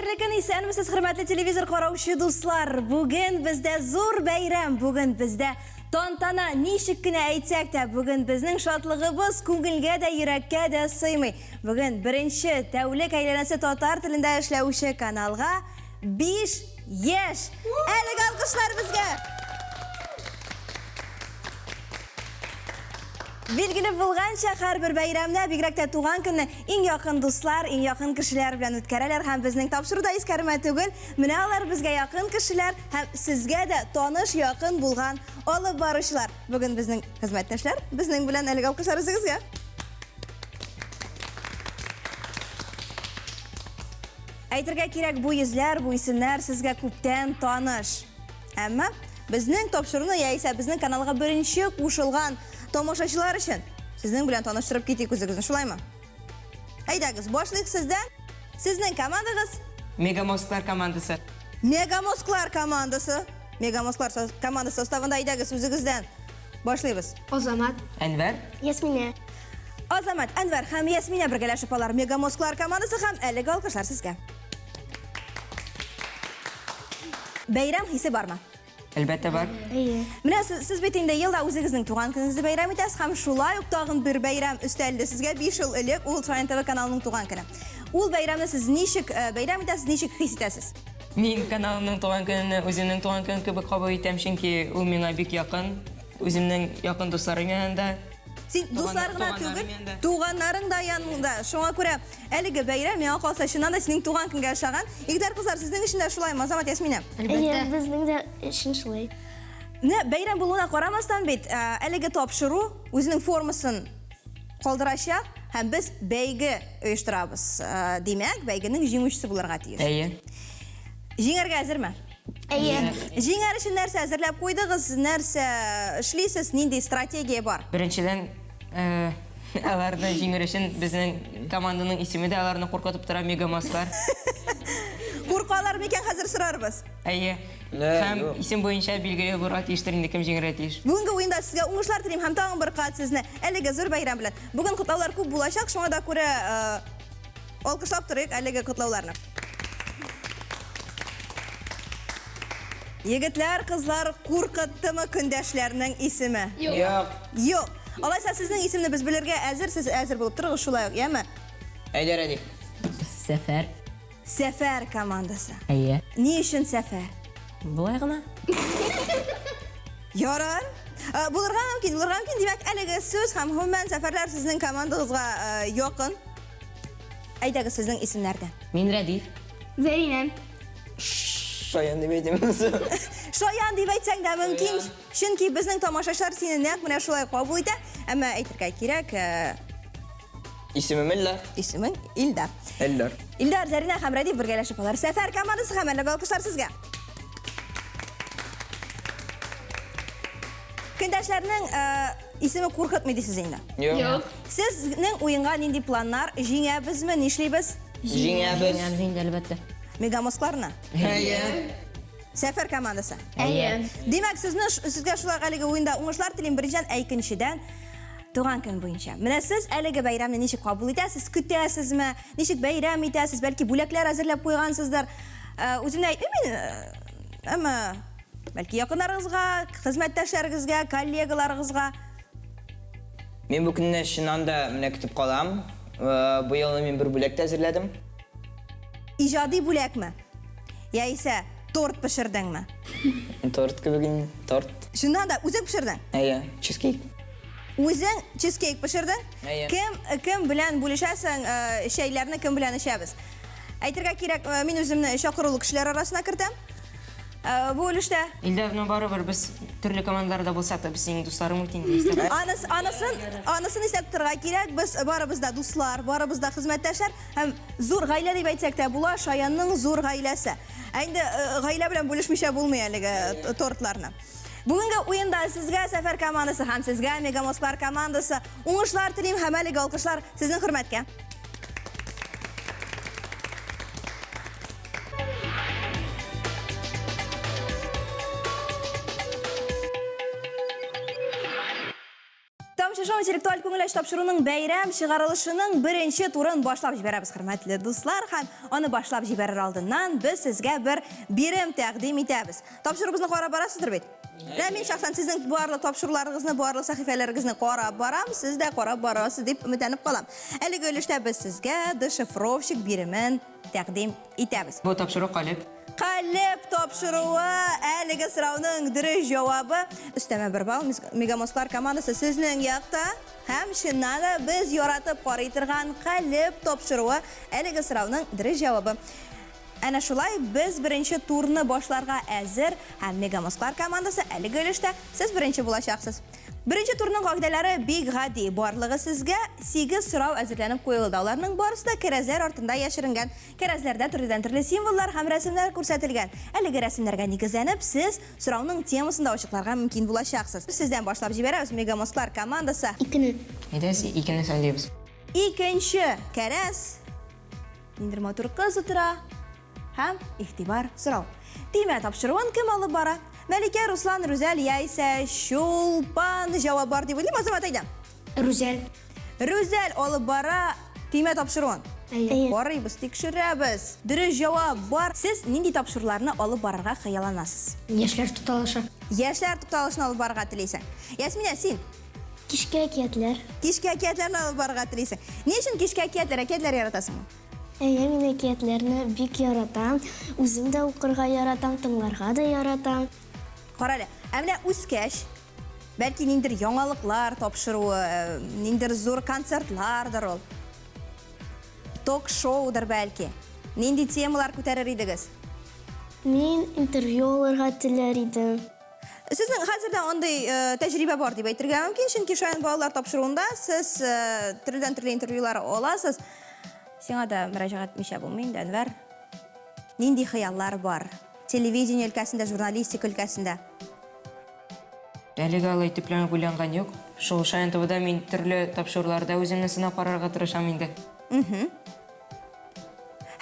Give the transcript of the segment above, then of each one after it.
Хәерле көн, исәнмесез, хөрмәтле телевизор караучы дуслар! Бүген бездә зур бәйрәм, бүген бездә тантана. Ничек кенә әйтсәк тә, бүген безнең шатлыгыбыз күңелгә дә, йөрәккә дә сыймый. Бүген беренче тәүлек әйләнәсе татар телендә эшләүче каналга 5 яшь! Әлеге алкышлар безгә! Билгеле булганча, һәрбер бәйрәмне, бигрәк тә туган көнне иң якын дуслар, иң якын кешеләр белән үткәрәләр һәм безнең тапшыруда искәрмә түгел, менә алар безгә якын кешеләр һәм сезгә дә таныш, якын булган алып баручылар. Бүген безнең хезмәттәшләр безнең белән әлеге алкышлар үзегезгә. Әйтергә кирәк, бу йөзләр, бу исемнәр сезгә күптән таныш. Әмма безнең тапшыруны яисә безнең каналга беренче кушылган тамашачылар өчен сезнең белән таныштырып китик үзегезне, шулаймы? Әйдәгез, башлыйк сездән. Сезнең командагыз? Мегамозглар командасы. Мегамозглар командасы. Мегамозглар командасы составында әйдәгез үзегездән башлыйбыз. Азамат. Әнвәр. Ясминә. Азамат, Әнвәр һәм Ясминә бергәләшеп алар Мегамозглар командасы һәм әлеге алкышлар сезгә. Бәйрәм хисе бармы? Әлбәттә бар. Әйе. Менә сез, сез бит инде елда үзегезнең туган көнегезне бәйрәм итәсез һәм шулай ук тагын бер бәйрәм өстәлде сезгә 5 ел элек, ул Шаян ТВ каналының туган көне. Ул бәйрәмне сез ничек э, бәйрәм итәсез, ничек хис итәсез? Мин каналымның туган көнен үземнең туган көн кебек кабул итәм, чөнки ул миңа бик якын. Үземнең якын дусларым янында. Син дуслар гына түгел, туганнарың да яныңда. Шуңа күрә әлеге бәйрәм миңа калса чыннан да синең туган көнгә ошаган. Егетләр, кызлар, сезнең өчен дә шулаймы, Азамат, Ясминә? Әлбәттә. Безнең дә өчен шулай. Менә бәйрәм булуына карамастан бит, әлеге тапшыру үзенең формасын калдырачак һәм без бәйге оештырабыз. Димәк, бәйгенең җиңүчесе булырга тиеш. Әйе. Җиңәргә әзерме? Әйе. Җиңәр өчен нәрсә әзерләп куйдыгыз, нәрсә эшлисез, нинди стратегия бар? Беренчедән, э, аларны җиңер өчен безнең команданың исеме дә аларны куркытып тора, Мегамаслар. Куркалар микән, хәзер сорарбыз. Әйе. Һәм исем буенча билгеле булырга тиештер инде, кем җиңәргә тиеш. Бүгенге уенда сезгә уңышлар телим һәм тагын бер кат сезне әлеге зур бәйрәм белән. Бүген котлаулар күп булачак, шуңа да күрә э, Алкышлап торыйк әлеге котлауларны. Егетләр, кызлар, куркыттымы көндәшләрнең исеме? Юк. Юк. Алайса сезнең исемне без белергә әзер, сез әзер булып торыгыз шулай ук, яме? Әйдә, Рәдиф. Сәфәр. Сәфәр командасы. Әйе. Ни өчен Сәфәр? Болай гына. Ярар. Э, булырга мөмкин, булырга мөмкин. Димәк, әлеге сүз һәм гомумән сәфәрләр сезнең командагызга э, якын. Әйдәгез сезнең исемнәрдә. Мин Рәдиф. Зәринә. Шаян дип әйтәм. Шаян дип әйтсәң дә мөмкин, чөнки безнең тамашачылар сине нәкъ менә шулай кабул итә. Әмма әйтергә кирәк, э, Исемем Эльдар. Исемең Илдар. Эльдар. Илдар, Зәринә һәм Рәдиф бергәләшеп алар. Сәфәр командасы һәм әлеге алкышлар сезгә. Көндәшләрнең э, исеме куркытмый дисез инде. Юк. Сезнең уенга нинди планнар? Җиңәбезме, нишлибез? Җиңәбез. Җиңәбез инде, әлбәттә. Мегамозгларны. Әйе. Сәфәр командасы. Әйе. Димәк, сезне сезгә шулай әлеге уенда уңышлар телим. Беренчедән, ә икенчедән, туган көн буенча. Менә сез әлеге бәйрәмне ничек кабул итәсез? Көтәсезме? Ничек бәйрәм итәсез? Бәлки бүләкләр әзерләп куйгансыздыр. Э, үземне әйтмим мин, э, әмма бәлки якыннарыгызга, хезмәттәшләрегезгә, коллегаларыгызга. Мин бу көнне чыннан да менә көтеп калам. Э, бу елны мин бер бүләк тә әзерләдем. Иҗади бүләкме? Яисә торт пешердеңме? Торт кебек инде, торт. Чыннан да үзең пешердең? Әйе, чизкейк. Үзең чизкейк пешердең? Әйе. Кем кем белән бүлешәсең, э, чәйләрне кем белән эчәбез? Әйтергә кирәк, э, мин үземне чакырулы кешеләр арасына кертәм. Э, бу өлештә. Илдар, ну барыбер без төрле командаларда булсак та, без синең дусларың бит инде. Аныс, анысын, анысын исәп тотарга кирәк. Без барыбыз да дуслар, барыбыз да хезмәттәшләр һәм зур гаилә дип әйтсәк тә була, Шаянның зур гаиләсе. Ә инде э, гаилә белән бүлешмичә булмый әлеге э, тортларны. Бүгенге уенда сезгә Сәфәр командасы һәм сезгә Мегамозглар командасы уңышлар телим һәм әлеге алкышлар сезнең хөрмәткә. Тамчы Тамаша шоу интеллектуаль күңел ачу тапшыруның бәйрәм чыгарылышының беренче турын башлап җибәрәбез, хөрмәтле дуслар, һәм аны башлап җибәрер алдыннан без сезгә бер бирем тәкъдим итәбез. Тапшыруыбызны карап барасыздыр бит? Менә мин шәхсән сезнең барлык тапшыруларыгызны, барлык сәхифәләрегезне карап барам, сез дә карап барасыз дип өметләнеп калам. Әлеге өлештә без сезгә дешифровщик биремен тәкъдим итәбез. Бу тапшыру калеб. Калеб тапшыруы, әлеге сорауның дөрес җавабы. Өстәмә бер балл Мегамозглар командасы сезнең якта. Һәм чыннан да без яратып карый торган Калеб тапшыруы әлеге сорауның дөрес җавабы. Әнә шулай без беренче турны башларга әзер һәм Мегамозглар командасы әлеге өлештә сез беренче булачаксыз. Беренче турның кагыйдәләре бик гади. Барлыгы сезгә 8 сорау әзерләнеп куелды. Аларның барысы да кәрәзләр артында яшеренгән. Кәрәзләрдә төрледән-төрле символлар һәм рәсемнәр күрсәтелгән. Әлеге рәсемнәргә нигезләнеп, сез сорауның темасын да ачыкларга мөмкин булачаксыз. Сездән башлап җибәрәбез, Мегамозглар командасы. Икене. Әйдәгез, икене сайлыйбыз. Икенче кәрәз. Ниндидер матур кыз утыра. Һәм игътибар сорау. Төймә тапшыруын кем алып бара? Мәликә, Руслан, Рүзәл яисә Чулпан? Җавап бар дип уйлыйм, Азамат, әйдә. Рүзәл. Рүзәл алып бара Төймә тапшыруын. Әйе. Карыйбыз, тикшерәбез. Дөрес җавап бар. Сез нинди тапшыруларны алып барырга хыялланасыз? Яшьләр тукталышы. Яшьләр тукталышын алып барырга телисең. Ясминә, син? Кичке әкиятләр. Кичке әкиятләрне алып барырга телисең. Ни өчен кичке әкиятләр? Әкиятләр яратасыңмы? Әйе, мин әкиятләрне бик яратам. Үзем дә укырга яратам, тыңларга да яратам. Кара әле, ә менә үскәч, бәлки ниндидер яңалыклар тапшыруы, ниндидер зур концертлардыр ул. Ток-шоудыр бәлки. Нинди темалар күтәрер идегез? Мин интервью алырга теләр идем. Сезнең хәзер дә андый тәҗрибә бар дип әйтергә мөмкин, чөнки Шаян балалар тапшыруында сез төрледән-төрле интервьюлар аласыз. Сиңа да мөрәҗәгать итмичә булмый инде, Әнвәр. Нинди хыяллар бар? Телевидение өлкәсендә, журналистика өлкәсендә? Әлегә алай төпләнеп уйланган юк. Шул Шаян ТВда мин төрле тапшыруларда үземне сынап карарга тырышам инде.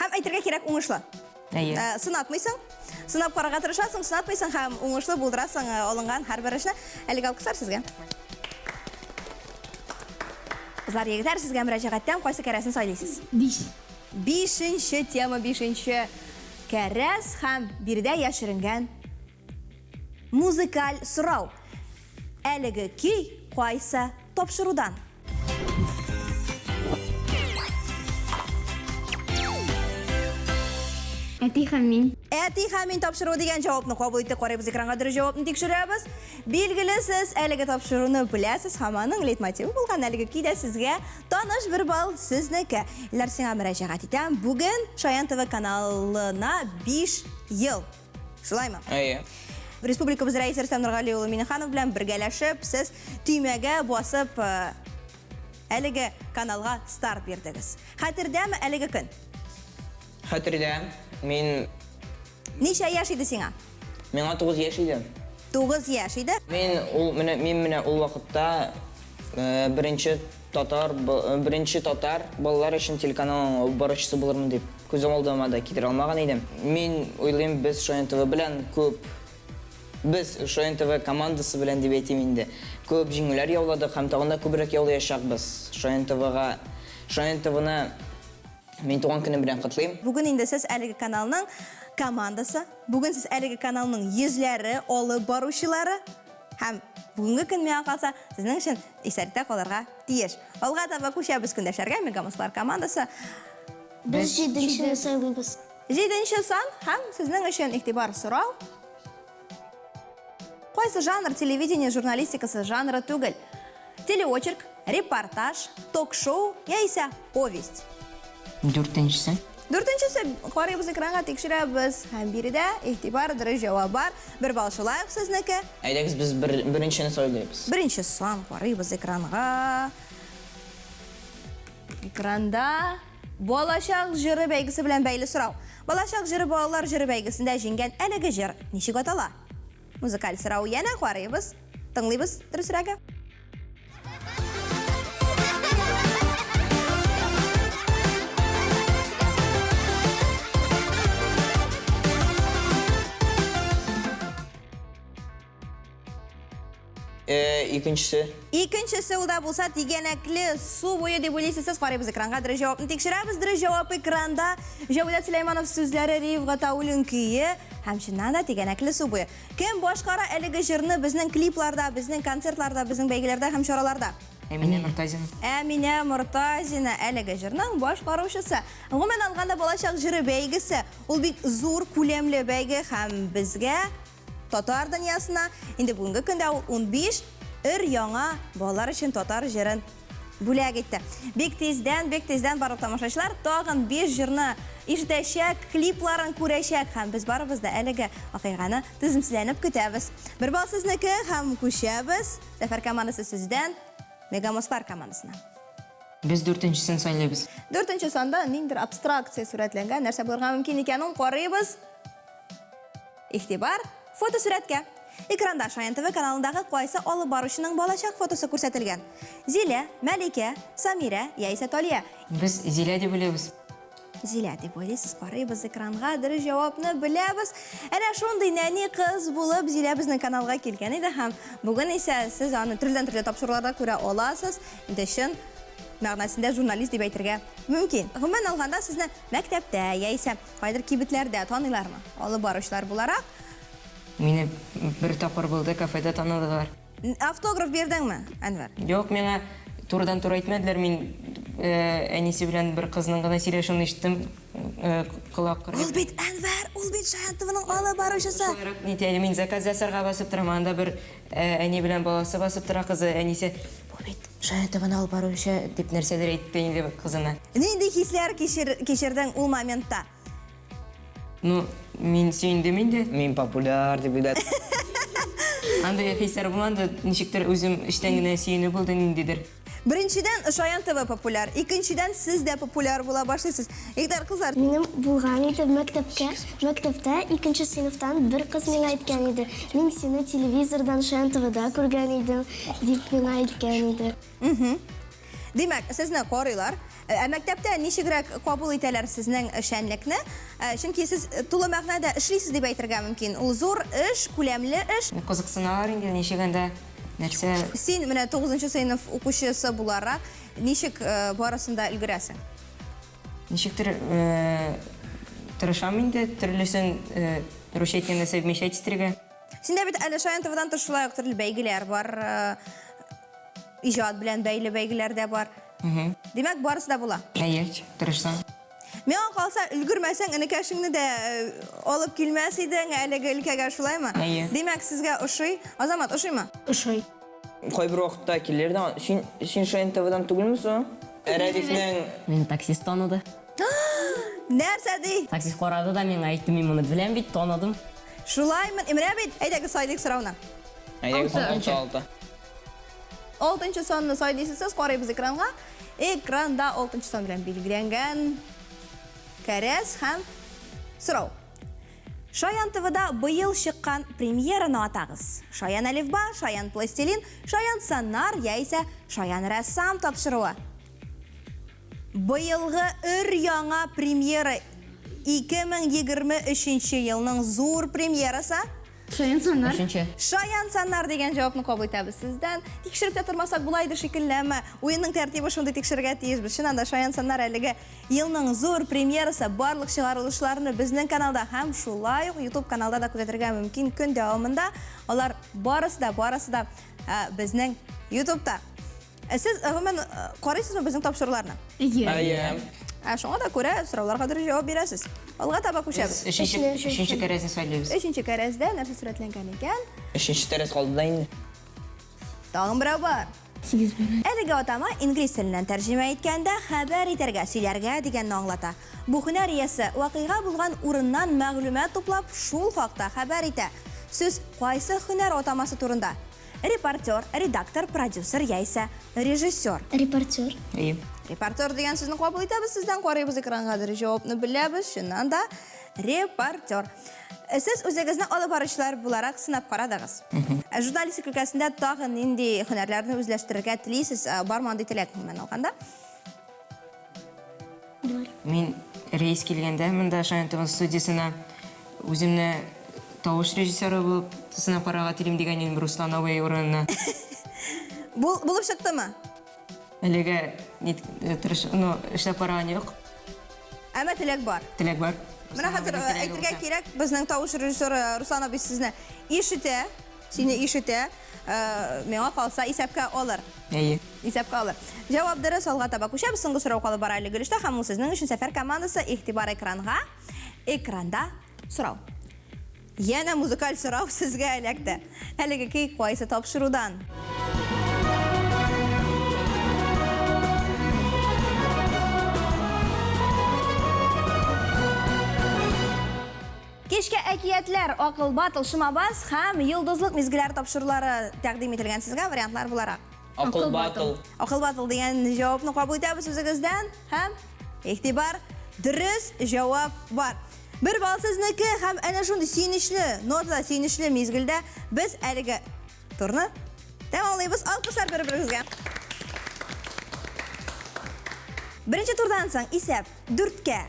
Һәм әйтергә кирәк, уңышлы. Әйе. Сынатмыйсың. Сынап карарга тырышасың, сынатмыйсың һәм уңышлы булдырасың алынган һәрбер эшне. Әлеге алкышлар сезгә. Кызлар, егетләр, сезгә мөрәҗәгатьтән кайсы кәрәзне сайлыйсыз? 5. Бишенче тема, бишенче кәрәз һәм биредә яшеренгән музыкаль сорау. Әлеге көй кайсы тапшырудан? Әти һәм мин. Әти һәм мин тапшыруы дигән җавапны кабул иттек. Карыйбыз экранга, дөрес җавапны тикшерәбез. Билгеле, сез әлеге тапшыруны беләсез һәм аның лейтмотивы булган әлеге көй дә сезгә таныш, бер балл сезнеке. Илдар, сиңа мөрәҗәгать итәм. Бүген Шаян ТВ каналына 5 ел. Шулаймы? Әйе. Республикабыз рәисе Рөстәм Нургали улы Миннеханов белән бергәләшеп, сез төймәгә басып, әлеге каналга старт бирдегез. Хәтердәме әлеге көн? Хәтердә. Мин Ничә яшь иде сиңа? Миңа 9 яшь иде. 9 яшь иде. Мин ул менә мин менә ул вакытта беренче татар беренче татар балалар өчен телеканалның алып баручысы булырмын дип күз алдыма да китерә алмаган идем. Мин уйлыйм, без Шаян ТВ белән күп без Шаян ТВ командасы белән дип әйтим инде. Күп җиңүләр яуладык һәм тагын да күбрәк яулаячакбыз. Шаян ТВга Шаян ТВны мин туган көне белән котлыйм. Бүген инде сез әлеге каналның командасы, бүген сез әлеге каналның йөзләре, алып баручылары һәм бүгенге көн миңа калса, сезнең өчен исәлектә калырга тиеш. Алга таба күчәбез көндәшләргә, Мегамозглар командасы. Без җиденчене сайлыйбыз. Җиденче сан һәм сезнең өчен игътибар сорау. Кайсы жанр телевидение журналистикасы жанры түгел? Телеочерк, репортаж, ток-шоу яисә повесть? Дүртенчесе. Дүртенчесе, карыйбыз экранга, тикшерәбез. Һәм биредә игътибар, дөрес җавап бар. Бер балл шулай ук сезнеке. Әйдәгез, без бер, беренчене сайлыйбыз. Беренче сан, карыйбыз экранга. Экранда Балачак җыры бәйгесе белән бәйле сорау. Балачак җыры балалар җыры бәйгесендә җиңгән әлеге җыр ничек атала? Музыкаль сорау янә карыйбыз, тыңлыйбыз дөресрәге. Икенчесе. Икенчесе ул да булса тигәнәкле су буе дип уйлыйсыз сез. Карыйбыз экранга, дөрес җавапны тикшерәбез. Дөрес җавап экранда. Җәүдәт Сөләйманов сүзләре, Риев Гатауллин көе һәм чыннан да тигәнәкле су буе. Кем башкара әлеге җырны безнең клипларда, безнең концертларда, безнең бәйгеләрдә һәм чараларда? Әминә Мортазина. Әминә Мортазина әлеге җырның башкаручысы. Гомумән алганда, Балачак җыры бәйгесе ул бик зур күләмле бәйге һәм безгә татар дөньясына инде бүгенге көндә ул 15 өр-яңа балалар өчен татар җырын бүләк итте. Бик тиздән, бик тиздән барлык тамашачылар тагын 5 җырны ишетәчәк, клипларын күрәчәк һәм без барыбыз да әлеге вакыйганы түземсезләнеп көтәбез. Бер балл сезнеке һәм күчәбез Сәфәр командасы сездән Мегамозглар командасына. Без дүртенчесен сайлыйбыз. Дүртенче санда ниндидер абстракция сурәтләнгән, нәрсә булырга мөмкин икәнен карыйбыз. Игътибар, фотосурәткә! Экранда Шаян ТВ каналындагы кайсы алып баручының балачак фотосы күрсәтелгән? Зилә, Мәликә, Самирә яисә Талия? Без Зилә дип уйлыйбыз. Зилә дип уйлыйсыз, карыйбыз экранга, дөрес җавапны беләбез. Әнә шундый нәни кыз булып Зилә безнең каналга килгән иде һәм бүген исә сез аны төрледән-төрле тапшыруларда күрә аласыз. Инде чын мәгънәсендә журналист дип әйтергә мөмкин. Гомумән алганда, сезне мәктәптә яисә Кайдыр кибетләрдә таныйлармы? Алып баручылар буларак. Мине бер тапкыр булды, кафеда таныдылар. Автограф бирдеңме, Әнвәр? Юк, миңа турыдан-туры әйтмәделәр. Мин әнисе белән бер кызның гына сөйләшүен ишеттем, колак кырып. Ул бит Әнвәр, ул бит Шаян ТВның алып баручысы. Шулайрак нитә, мин заказ ясарга басып торам, анда бер әни белән баласы басып тора, кызы, әнисе, бу бит Шаян ТВны алып баручы, дип нәрсәдер әйтте инде кызына. Нинди хисләр кичердең ул моментта? Ну, мин сөендем инде. Мин популяр дип уйладым. Андый хисләр булмады, ничектер үзем эчтән генә сөенү булды ниндидер. Беренчедән, Шаян ТВ популяр. Икенчедән, сез дә популяр була башлыйсыз. Егетләр, кызлар. Минем булган иде мәктәпкә, мәктәптә икенче сыйныфтан бер кыз миңа әйткән иде, мин сине телевизордан Шаян ТВда күргән идем, дип миңа әйткән иде. Димәк, сезне карыйлар. Ә мәктәптә ничегрәк кабул итәләр сезнең эшчәнлекне? Чөнки сез тулы мәгънәдә эшлисез дип әйтергә мөмкин. Ул зур эш, күләмле эш. Кызыксыналар инде, ничек анда, нәрсә. Син менә тугызынчы сыйныф укучысы буларак, ничек барысын да өлгерәсең? Ничектер тырышам инде, төрлесен, русча әйткәндә, совмещать итәргә. Синдә бит әле Шаян ТВдан тыш шулай ук төрле бәйгеләр бар. Иҗат белән бәйле бәйгеләр дә бар. Димәк, барысы да була. Әйе, тырышсаң. Миңа калса, өлгермәсәң, энекәшеңне дә алып килмәс идең әлеге өлкәгә, шулаймы? Әйе. Димәк, сезгә ошый. Азамат, ошыймы? Ошый. Кайбер вакытта килер дә, син, син Шаян ТВдан түгелме соң? Рәдифнең Мине таксист таныды. Нәрсә ди? Таксист карады да миңа әйтте, мин моны беләм бит, таныдым. Шулаймы? Менә бит, әйдәгез сайлыйк сорауны. Әйдәгез, алты, алты. Алтынчы санны сайлыйсыз сез, карыйбыз экранга. Экранда алтынчы сан белән билгеләнгән кәрәз һәм сорау. Шаян ТВда быел чыккан премьераны атагыз. Шаян әлифба, Шаян пластилин, Шаян саннар яисә Шаян рәссам тапшыруы. Быелгы өр-яңа премьера 2023 елның зур премьерасы. Шаян саннар. Өченче. Шаян саннар дигән җавапны кабул итәбез сездән. Тикшереп тә тормасак була иде шикелле, әмма уенның тәртибе шундый тикшерергә тиешбез. Чыннан да Шаян саннар әлеге елның зур премьерасы. Барлык чыгарылышларны безнең каналда һәм шулай ук YouTube каналда да күзәтергә мөмкин көн дәвамында. Алар барысы да, барысы да безнең YouTube'та. Сез, гомумән, карыйсызмы безнең тапшыруларны? Әйе. Әйе. Ә шуңа да күрә сорауларга дөрес җавап бирәсез. Алга таба күчәбез. Өченче, өченче тәрәзне сайлыйбыз. Өченче кәрәздә нәрсә сурәтләнгән икән? Өченче тәрәз калды да инде. Тагын берәү бар. Сигез бер. Әлеге атама инглиз теленнән тәрҗемә иткәндә хәбәр итәргә, сөйләргә дигәнне аңлата. Бу һөнәр иясе вакыйга булган урыннан мәгълүмат туплап, шул хакта хәбәр итә. Сүз кайсы һөнәр атамасы турында? Репортер, редактор, продюсер яисә режиссер. Репортер. Әйе. Репортер дигән сүзне кабул итәбез сездән, карыйбыз экранга, дөрес җавапны беләбез, чыннан да репортер. Сез үзегезне алып баручылар буларак сынап карадыгыз. Ә журналистика өлкәсендә тагын нинди һөнәрләрне үзләштерергә телисез? Бармы андый теләк, гомумән алганда? Мин рейс килгәндә монда Шаян ТВ студиясенә үземне Тавыш режиссеры булып сынап карарга телим дигән идем Руслан абый урынына. Бул, булып чыктымы? Әлегә нит, э, тырыш, ну, эшләп караган юк. Әмма теләк бар. Теләк бар. Менә хәзер э, әйтергә кирәк, безнең тавыш режиссеры Руслан абый сезне ишетә, сине ишетә. Э, миңа калса исәпкә алыр. Әйе. Исәпкә алыр. Җавап дөрес, алга таба күчәбез. Соңгы сорау калып бара әлеге өлештә һәм ул сезнең өчен Сәфәр командасы игътибар экранга. Экранда сорау. Янә музыкаль сорау сезгә эләкте. Әлеге көй кайсы тапшырудан? Кичке әкиятләр, акыл батл, шомабас һәм йолдызлык мизгелләр тапшырулары тәкъдим ителгән сезгә вариантлар буларак. Акыл батл. Акыл батл дигән җавапны кабул итәбез үзегездән һәм игътибар, дөрес җавап бар. Бер балл сезнеке һәм әнә шундый сөенечле нотада, сөенечле мизгелдә без әлеге турны тәмамлыйбыз. Алкышлар бер-берегезгә. Беренче турдан соң исәп 4-кә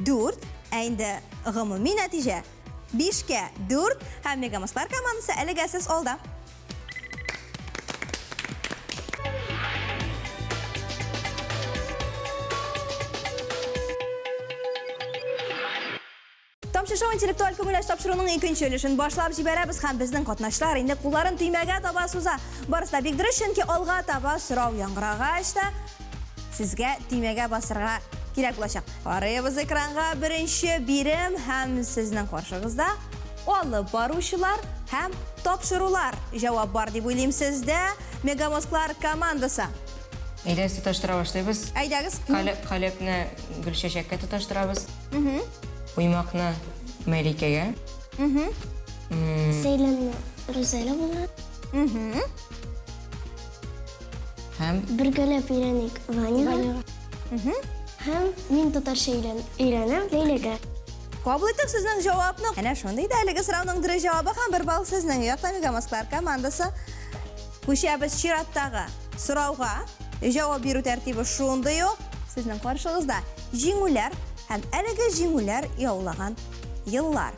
4, ә инде гомуми нәтиҗә 5-кә 4 һәм Мегамасклар командасы әлегә сез алда. Тамчы шоу интеллектуаль күңел ачу тапшыруының икенче өлешен башлап җибәрәбез һәм безнең катнашчылар инде кулларын төймәгә таба суза. Барысы да бик дөрес, чөнки алга таба сорау яңгырагач та сезгә төймәгә басырга кирәк булачак. Карыйбыз экранга беренче бирем һәм сезнең каршыгызда алып баручылар һәм тапшырулар. Җавап бар дип уйлыйм сездә. Мегамозглар командасы. Әйдәгез тоташтыра башлыйбыз. Әйдәгез. Калебне Гөлчәчәккә тоташтырабыз. Уймакны Мәликәгә. Сәйләнне Рузәлә була. Һәм Бергәләп өйрәник Ваняга. Һәм мин татарча өйрәнәм Ләйләгә. Кабул иттек сезнең җавапны. Әнә шундый да әлеге сорауның дөрес җавабы һәм бер балл сезнең якта Мегамасклар командасы. Күчәбез чираттагы сорауга. Җавап бирү тәртибе шундый ук. Сезнең каршыгызда җиңүләр һәм әлеге җиңүләр яулаган еллар.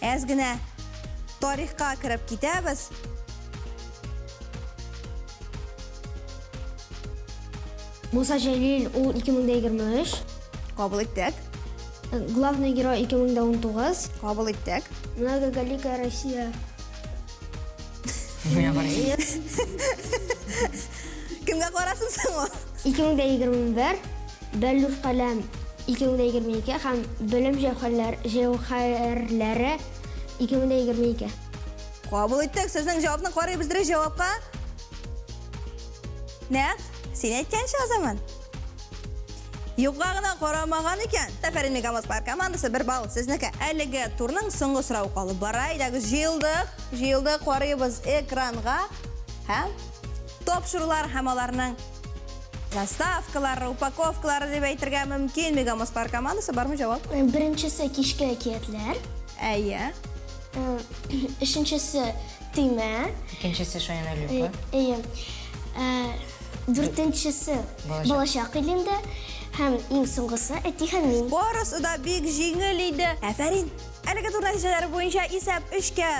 Әз генә тарихка кереп китәбез. Муса Җәлил ул 2023. Кабул иттек. Главный герой 2019. Кабул иттек. Многоголикая Россия. Миңа карый. Кемгә карасын соң ул? 2021, Бәллүр каләм 2022 һәм Белем җәүһәрләре 2022. Кабул иттек. Сезнең җавапны карыйбыз дөрес җавапка. Нәкъ син әйткәнчә, Азамат. Юкка гына карамаган икән. Афәрин, Мегамозглар командасы, бер балл сезнеке. Әлеге турның соңгы сорауы калып бара. Әйдәгез, җыелдык. Җыелдык, карыйбыз экранга һәм тапшырулар һәм аларның заставкалары, упаковкалары дип әйтергә мөмкин. Мегамозглар командасы, бармы җавап? Беренчесе кичке әкиятләр. Әйе. Өченчесе төймә. Икенчесе Шаян Әлюка. Әйе. Дүртенчесе Балачак илендә һәм иң соңгысы Әти һәм мин. Барысы да бик җиңел иде. Афәрин! Әлеге тур нәтиҗәләре буенча исәп 3-кә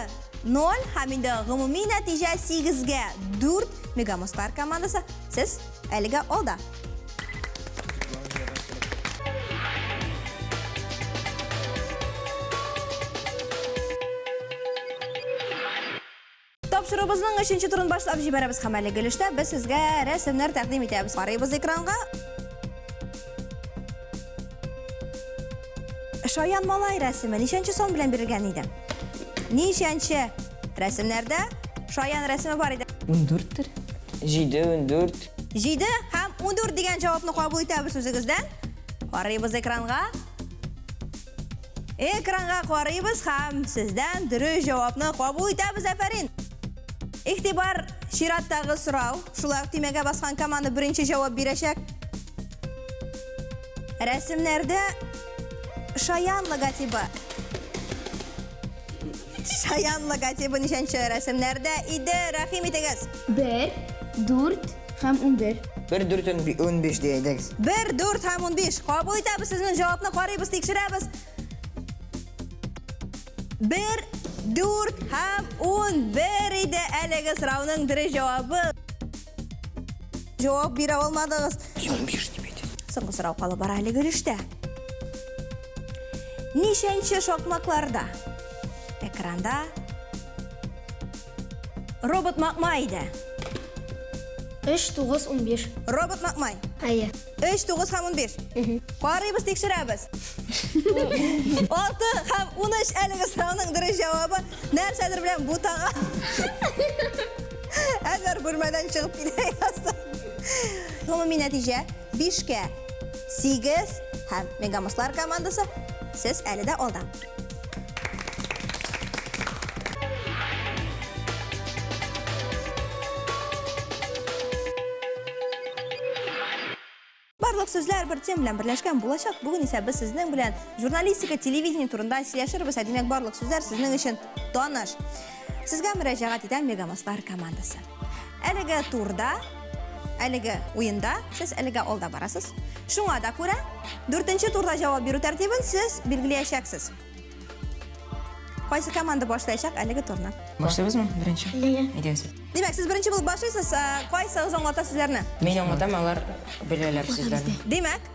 0 һәм инде гомуми нәтиҗә 8-гә 4. Мегамозглар командасы, сез әлегә алда. Тапшыруыбызның өченче турын башлап җибәрәбез һәм әлеге өлештә без сезгә рәсемнәр тәкъдим итәбез. Карыйбыз экранга. Шаян малай рәсеме ничәнче сан белән бирелгән иде? Ничәнче рәсемнәрдә шаян рәсеме бар иде? 14-тер. 7, 14. 7 һәм 14 дигән җавапны кабул итәбез үзегездән. Карыйбыз экранга. Экранга карыйбыз һәм сездән дөрес җавапны кабул итәбез, афәрин! Игътибар, чираттагы сорау. Шулай ук төймәгә баскан команда беренче җавап бирәчәк. Рәсемнәрдә Шаян логотибы. Шаян логотибы ничәнче рәсемнәрдә иде? Рәхим итегез. 1, 4 һәм 11. 1, 4, 15 дип әйтегез. 1, 4 һәм 15. Кабул итәбез сезнең җавапны, карыйбыз, тикшерәбез. 1, 4 һәм 11 иде әлеге сорауның дөрес җавабы. Җавап бирә алмадыгыз. 15 дип әйтә. Соңгы сорау калып бара әлеге өлештә. Ничәнче шакмакларда? Экранда Робот Макмай иде. 3, 9, 15. Робот Макмай. Әйе. 3, 9 һәм 15. Карыйбыз, тикшерәбез. 6 һәм 13 әлеге сорауның дөрес җавабы нәрсәдер белән бутага. Әнвәр бүлмәдән чыгып килә язды. Гомуми нәтиҗә 5-кә 8 һәм Мегамуслар командасы сез әле дә алда. Барлык сүзләр бер тема белән берләшкән булачак. Бүген исә без сезнең белән журналистика, телевидение турында сөйләшербез. Ә димәк, барлык сүзләр сезнең өчен таныш. Сезгә мөрәҗәгать итә Мегамаслар командасы. Әлеге турда, әлеге уенда сез әлегә алда барасыз. Шуңа да күрә, дүртенче турда җавап бирү тәртибен сез билгеләячәксез. Кайсы команда башлаячак әлеге турны? Башлыйбызмы беренче? Әйе. Әйдәгез. Димәк, сез беренче булып башлыйсыз, кайсыгыз аңлата сүзләрне? Мин аңлатам, алар беләләр сүзләрне. Димәк,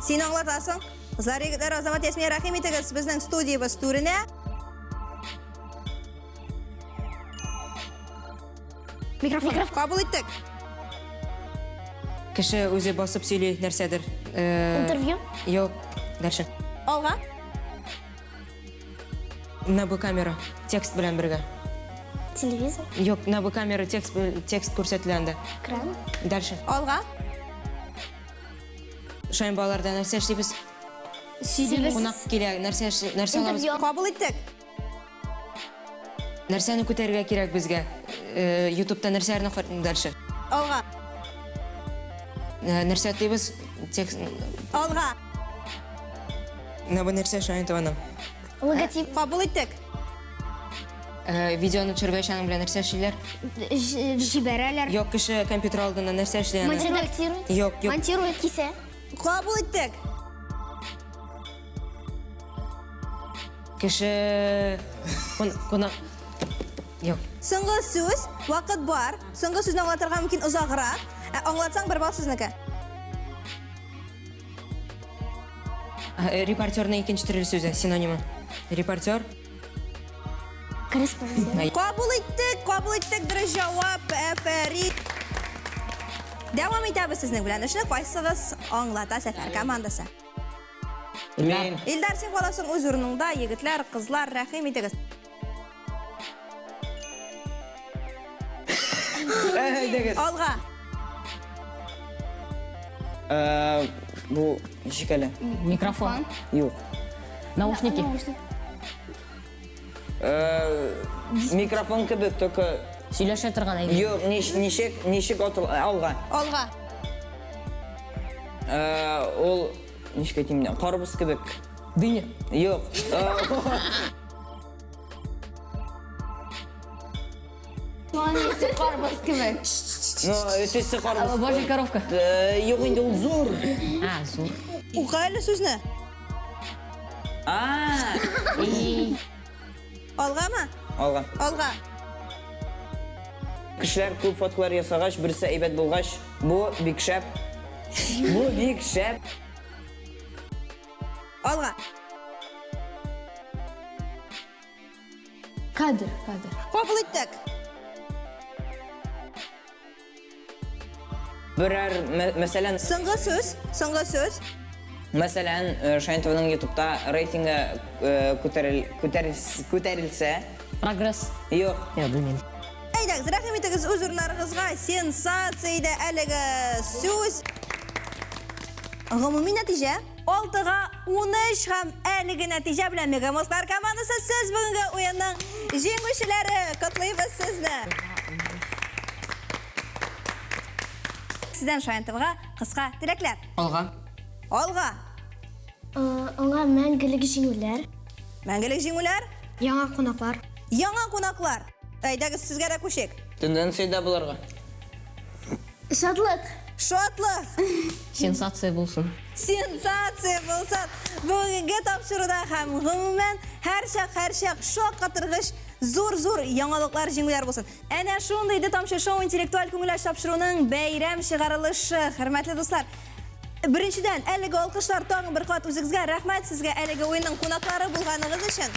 син аңлатасың. Кызлар, егетләр, Азамат, Ясмин, рәхим итегез безнең студиябез түренә. Микрофон. Кабул иттек. Кеше үзе басып сөйли нәрсәдер. Интервью. Юк, дальше. Алга. Менә бу камера, текст белән бергә. Телевизор. Юк, менә бу камера текст текст күрсәтелә анда. Экран. Дальше. Алга. Шаян балаларда нәрсә эшлибез? Сөйлибез. Кунак килә, нәрсә нәрсә алабыз? Интервью. Кабул иттек. Нәрсәне күтәрергә кирәк безгә? Ютубта нәрсәләрне дальше. Алга. Нәрсә атлыйбыз? Текст. Алга. Менә бу нәрсә шаян табанам. Логотип. Кабул иттек. Видеоны төшергәч аның белән нәрсә эшлиләр? Җибәрәләр. Юк, кеше компьютер алдында нәрсә эшли аны? Редактирует. Юк, юк. Монтирует. Кисә. Кабул иттек. Кеше кунак Юк. Соңгы сүз, вакыт бар. Соңгы сүзне аңлатырга мөмкин озаграк. Ә аңлатсаң бер балл сезнеке. Репортерның икенче төрле сүзе, синонимы. Репортер. Корреспондент. Кабул иттек, кабул иттек, дөрес җавап, әфәрин. Дәвам итәбез сезнең белән эшне. Кайсыгыз аңлата Сәфәр командасы? Мин. Илдар, син каласың үз урыныңда, егетләр, кызлар, рәхим итегез. Әйдәгез. Алга. Бу ничек әле? Микрофон. Юк. Наушники. Микрофон кебек, только Сөйләшә торган әйбер. юк, ничек, ничек алга. Алга. Ул ничек әйтим, карбыз кебек. Дыня. Юк. Карбыз кебек. Ну, төсе карбыз. Божья коровка. Юк инде ул зур. А, зур. Укы әле сүзне. А, Алгамы? алга. Алга. Кешеләр күп фотолар ясагач, берсе әйбәт булгач, бу бик шәп. Бу бик шәп. Алга. Кадр, кадр. Кабул иттек. Берәр, мәсәлән, Соңгы сүз, соңгы сүз. Мәсәлән, Шаян ТВның YouTube'та рейтингы күтәрел, күтәрелсә. Прогресс. Юк. Я белмим. Әйдәгез, рәхим итегез үз урыннарыгызга. Сенсация иде әлеге сүз. Гомуми нәтиҗә 6-га 13 һәм әлеге нәтиҗә белән Мегамослар командасы сез бүгенге уенның җиңүчеләре. Котлыйбыз сезне. Сездән Шаян ТВга кыска теләкләр. Алга. Алга. Аңа мәңгелек җиңүләр. Мәңгелек җиңүләр. Яңа кунаклар. Яңа кунаклар. Әйдәгез, сезгә дә күчик. Тенденциядә буларга. Шатлык. Шатлык! Сенсация булсын. Сенсация булсын! Бүгенге тапшыруда һәм гомумән һәрчак һәрчак шаккатыргыч зур-зур яңалыклар, җиңүләр булсын. Әнә шундый иде Тамчы шоу интеллектуаль күңел ачу тапшыруның бәйрәм чыгарылышы. Хөрмәтле дуслар, беренчедән, әлеге алкышлар тагын бер кат үзегезгә рәхмәт сезгә әлеге уенның кунаклары булганыгыз өчен.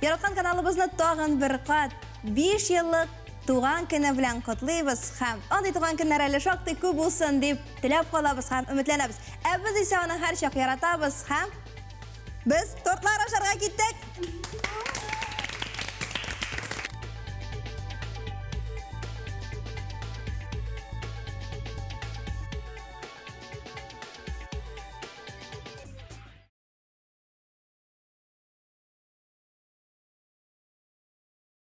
Яраткан каналыбызны тагын бер кат 5 еллык туган көне белән котлыйбыз һәм андый туган көннәр әле шактый күп булсын дип теләп калабыз һәм өметләнәбез. Ә без исә аны һәрчак яратабыз һәм без тортлар ашарга киттек.